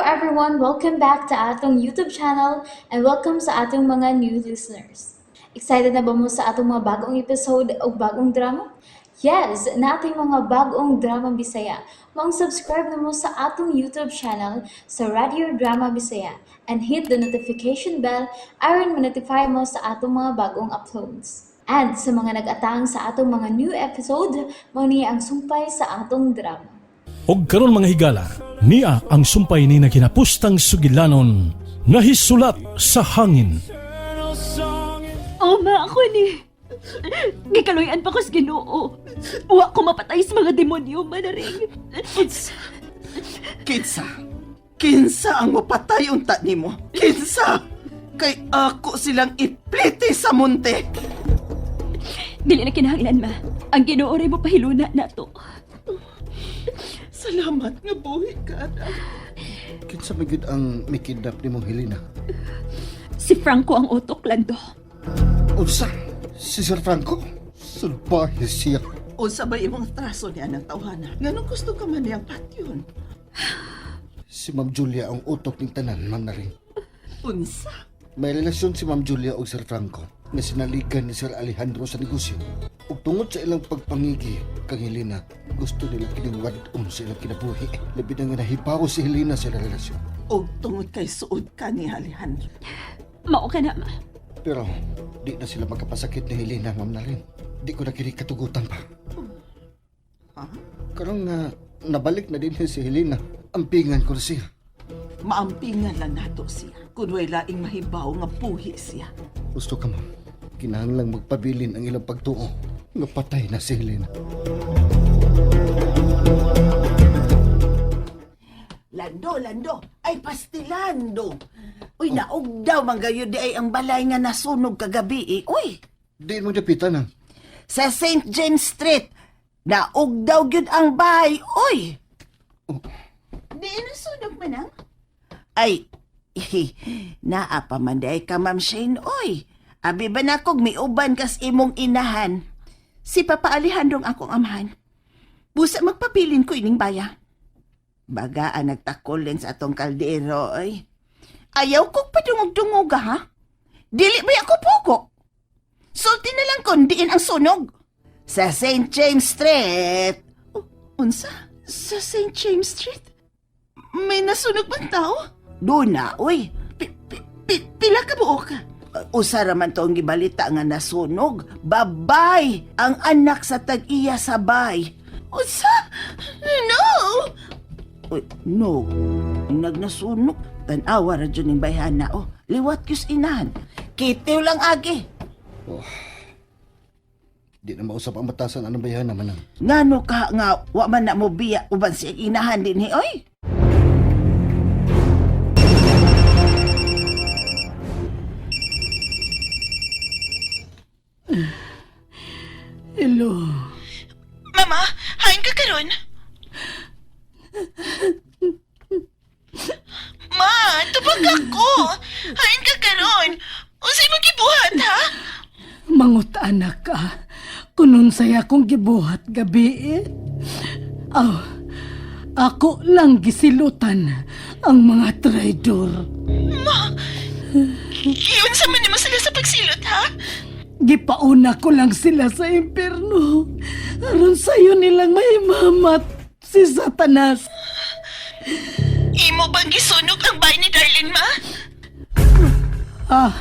everyone! Welcome back to atong YouTube channel and welcome sa atong mga new listeners. Excited na ba mo sa atong mga bagong episode o bagong drama? Yes, nating mga bagong drama Bisaya. Maong subscribe na mo sa atong YouTube channel sa Radio Drama Bisaya and hit the notification bell aron ma-notify mo sa atong mga bagong uploads. And sa mga nag-atang sa atong mga new episode, mao ni ang sumpay sa atong drama. Og karon, mga higala, niya ang sumpay ni naginapustang sugilanon, nahisulat sa hangin. Oh, ma, ako ni. Gikaluy-an pa ko sa Ginoo. Wa ko mapatay sa mga demonyo, manaring. Kinsa? Kinsa? Kinsa ang mapatay unta nimo? Kinsa? Kay ako silang ipliti sa munti. Dili na kinahanglan, ma. Ang Ginoo ray mo pahiluna na to. Salamat nga buhi ka, anak. Kinsa man gyud ang mikidnap nimong Helena? Si Franco ang utok, Lando. Unsa? Si Sir Franco? Sulbahe siya. Unsa ba imong traso niya ng tawhana? Nganong gusto ka man niyang patyon? Si Ma'am Julia ang utok ning tanan, Ma'am Naring. Unsa? May relasyon si Ma'am Julia og Sir Franco nga sinaligan ni Sir Alejandro sa negosyo. Ug tungod sa ilang pagpangigi kang Helena, gusto nila kining wad-on sa ilang kinabuhi. Labi na nga nahibaw si Helena sa ilang relasyon. Og tungod kay suod ka ni Alejandro. Mao ka na, ma. Pero di na sila magkapasakit ni Helena, Ma'am Naring. Di ko na kini katugutan pa. Ha? Karong nga nabalik na din si Helena, ampingan ko na siya. Maampingan lang nato siya. Kun way laing mahibaw nga buhi siya. Gusto ka, ma'am. Kinahanglang magpabilin ang ilang pagtuo nga patay na si Helena. Lando, Lando, ay pastilando. Uy, naog daw man gayud di ay ang balay nga nasunog kagabi eh. Uy, Di mo dapitan ang. sa St. James Street, naog daw gyud ang bahay. Uy! Di nasunog man ang? Ay, naa pa man di ay ka, Ma'am Shane. Uy, abi ba na kog miuban kas imong inahan? Si Papa Alejandro ang akong amahan. Busa magpabilin ko ining baya. Baga ang nagtakuling sa atong kaldero, ay. Ayaw kog padungog-dungog, ha? Dili ba ako pugo? Sulti na lang kon diin ang sunog. Sa St. James Street. Oh, unsa? Sa St. James Street? May nasunog bang tao? Doon na, uy. Pila ka buok ka? Usa raman to ang gibalita nga nasunog. Babay! Ang anak sa tag-iya sa bay. Unsa? No! Uy, no. Nagnasunog. Tanawa ra dyan yung bayhana. Oh, liwat kyus inahan. Kitiw lang agi. Di na mausap ang batasan anong bayan naman ang. Ngano ka nga wa man na mo biya uban si inahan din hi oy. Hello. Mama, hain ka karon? Ma, tubag ako. Hain ka karon. Unsay mo gibuhat ha? Mangut anak ka. Kunun saya akong gibuhat gabi eh. Aw, ako lang gisilutan ang mga traidor. Ma, giunsa man nimo sila sa pagsilot ha? Gipauna ko lang sila sa impyerno. Aron sayo nilang mahimamat si Satanas. Imo bang gisunog ang bahay ni Darlene, ma? Ah,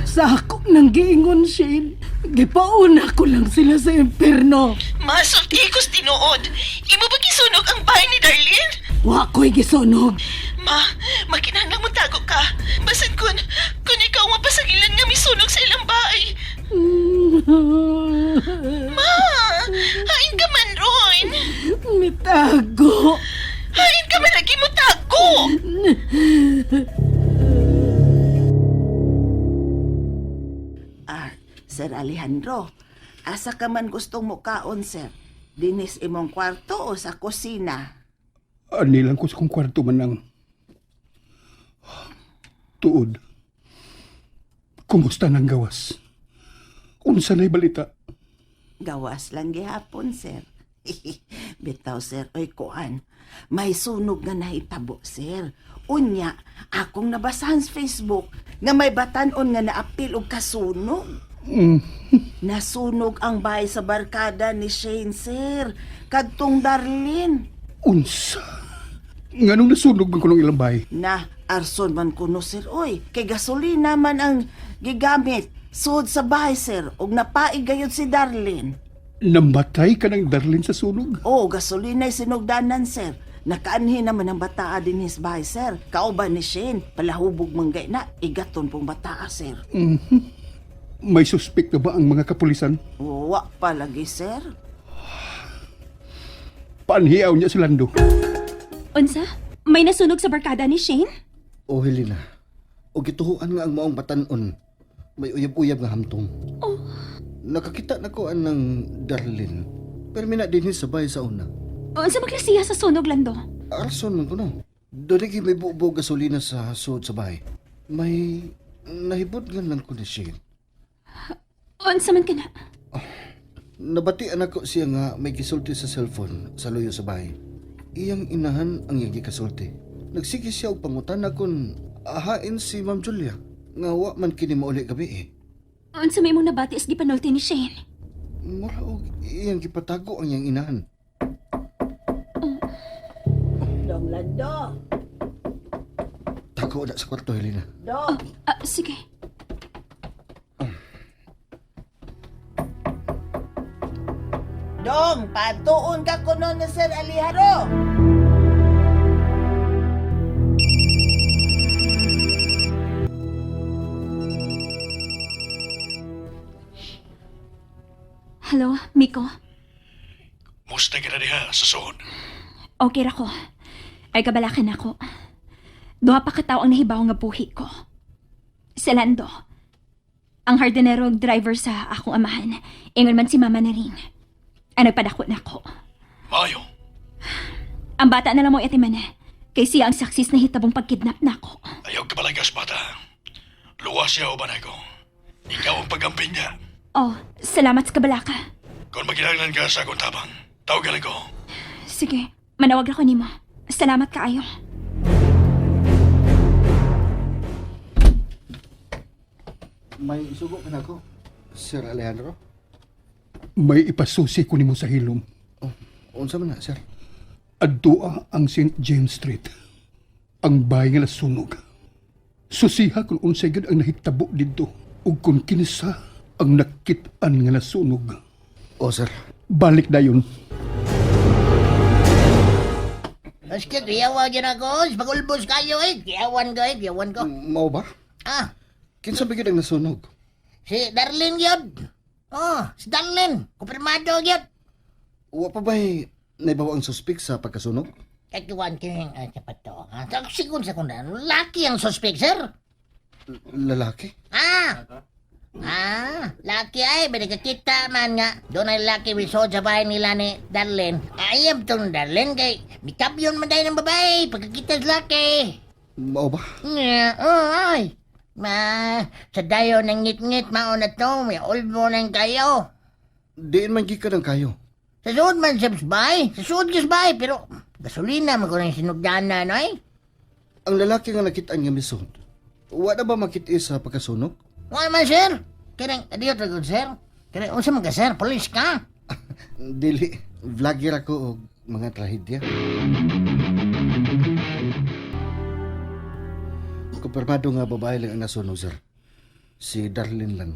sa ako nang giingon, Shane. Gipauna ko lang sila sa impyerno. Ma, sulti ko's tinuod. Imo bang gisunog ang bahay ni Darlene? Wa ko'y gisunog. Ma, makinahanglan mo tago ka. Basan kun ikaw mapasagilan nga misunog sa ilang bahay. Ma, hain ka man ron. Mitago. Hain ka man lagi mo tago. Ah, Sir Alejandro, asa ka man gustong mukaon, sir? Dinis imong kwarto o sa kusina? Ani lang ko sa kong kwarto man ang tuod. Kumusta nang gawas? Unsa na'y balita? Gawas lang gihapon, sir. Bitaw, sir, oy kuan. May sunog nga nahitabo, sir. Unya, akong nabasahan sa Facebook nga may batanon nga naapil og kasunog. Nasunog ang bahay sa barkada ni Shane, sir. Kadtong Darlene. Unsa? Nganong nasunog man kunong ilang bahay? Na, arson man kuno, sir, oy. Kay gasolina man ang gigamit. Sud sa bahay, sir. Og napaig gayud si Darlene. Namatay ka ng Darlene sa sunog? Oo, gasolina sinugdanan, sir. Nakaanhi naman ang bataa din his bahay, sir. Kauban ni Shane, palahubog manggay na, igaton pong bataa, sir. May suspect na ba ang mga kapulisan? Wa pa lagi, sir. Paanhiyaw niya si Lando. Unsa? May nasunog sa barkada ni Shane? O Helena, o gituhuan nga ang maong batanon, may uyab-uyab nga hamtong. Oh. Nakakita na ko anang Darlene, pero mina dinhi sa bahay sa una. Unsa maklasiya sa sunog, Lando? Arson man ko no. Doon lagi may buo gasolina sa suod sa bahay. May nahibot nga lang ko ni Shane. Unsa man kana? Nabatian ako siya nga may gisulti sa cellphone sa luyo sa bahay. Iyang inahan ang iyang gikasulti. Nagsige siya og pangutana kung ahain si Ma'am Julia. Nga wa man kini mauli gabi eh. Unsa may imong nabati as gipanulti ni Shane? Mura og iyang gipatago ang iyang inahan. Dong Lando, Tago na sa kwarto, Helena. dong. Ah, sige. Dong, patuon ka kuno ni Sir Alejandro. Hello, Miko. Musta ka na diha sa suod. Okay ra ko. Ay kabalakan ako. Duha pa ka tawo ang nahibaw nga buhi ko. Si Lando. Ang hardinero ug driver sa akong amahan. Ingon man si mama na rin. Ang nagpadako na ako. Maayo. Ang bata na lang mo atiman. Kay siya ang saksis na hitabong pagkidnap nako. Ayaw kabalagas bata. Luwas siya uban ako. Ikaw ang pagamping niya. Oh, salamat sa kabalaka. Kung makinahanglan ka sa akong tabang, tawagan ko. Sige, manawag ako nimo. Salamat kaayo. May isugo ka na ako, Sir Alejandro? May ipasusi ko nimo sa hilom. Oh, unsa man na, sir? Adtua ang St. James Street. Ang bahay nga nasunog. Susiha kung unsay gyud ang nahitabo didto ug kung kinsa ang nakit-an nga nasunog. Oh, sir. Balik dayon. Maski kiyawa dyan ako, pag-ulbos kayo eh. Kiyawan ko eh, kiyawan ko. Mao ba? Ah, Kinsa ba gyud ang nasunog? si Darlene yun. Oh, si Darlene. Kumpirmado yun. Wa pa ba'y naibaw ang suspek sa pagkasunog? Kakiwan kining ah, sa pato. Ha? Sa sigun sa kundan, laki ang suspect, sir. Lalaki? Ah! Ah, laki ay, may nakakita man nga. Doon ay laki misod sa bahay nila ni Darlene. Ayam tong Darlene kay mikapyon man tayo ng babae pagkakita sa laki. Mao ba? Nga, oh, ay. Ma, sa dayo ng ngit-ngit mao na to, may ulbo ng kayo. Diin man gikan ang kayo. Sa suod man sa bahay, sa suod sa bahay, pero gasolina man ko ng sinugdana, no eh. Ang lalaki nga nakitaan nga misod, wa na ba makit sa pagkasunog? Wala man, sir. Kanang, adiyo tagon, sir. Kanang, unsa man ka, sir? Police ka? Dili, vlogger ako og mga trahedya. Kumpirmado nga babae lang ang nasunog, sir. Si Darlene lang.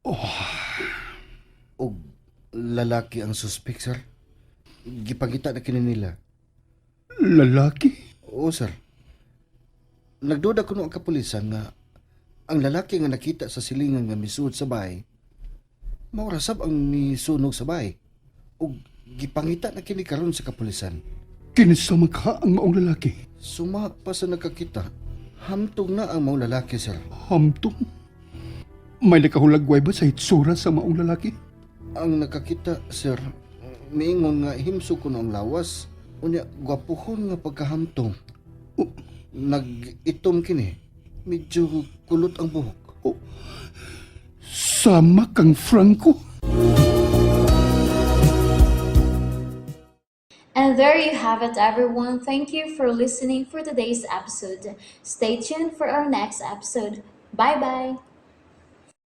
Oh. Og lalaki ang suspect, sir. Gipangita na kini nila. Lalaki? Oo, sir. Nagduda kuno ang kapulisan nga ang lalaki nga nakita sa silingan nga misuod sa bahay, mao ra sab ang misunog sa bahay. Ug gipangita na kini karon sa kapulisan. Kinsa man ka ang maong lalaki? Suma pa sa nakakita, hamtong na ang maong lalaki, sir. Hamtong? May nakahulagway ba sa hitsura sa maong lalaki? Ang nakakita, sir, miingon nga himso kuno ang lawas. Unya, gwapuhon nga pagkahamtong. Oh. Nag-itom kini. Medyo kulot ang buhok. Sama kang Franco. And there you have it, everyone. Thank you for listening for today's episode. Stay tuned for our next episode. Bye bye.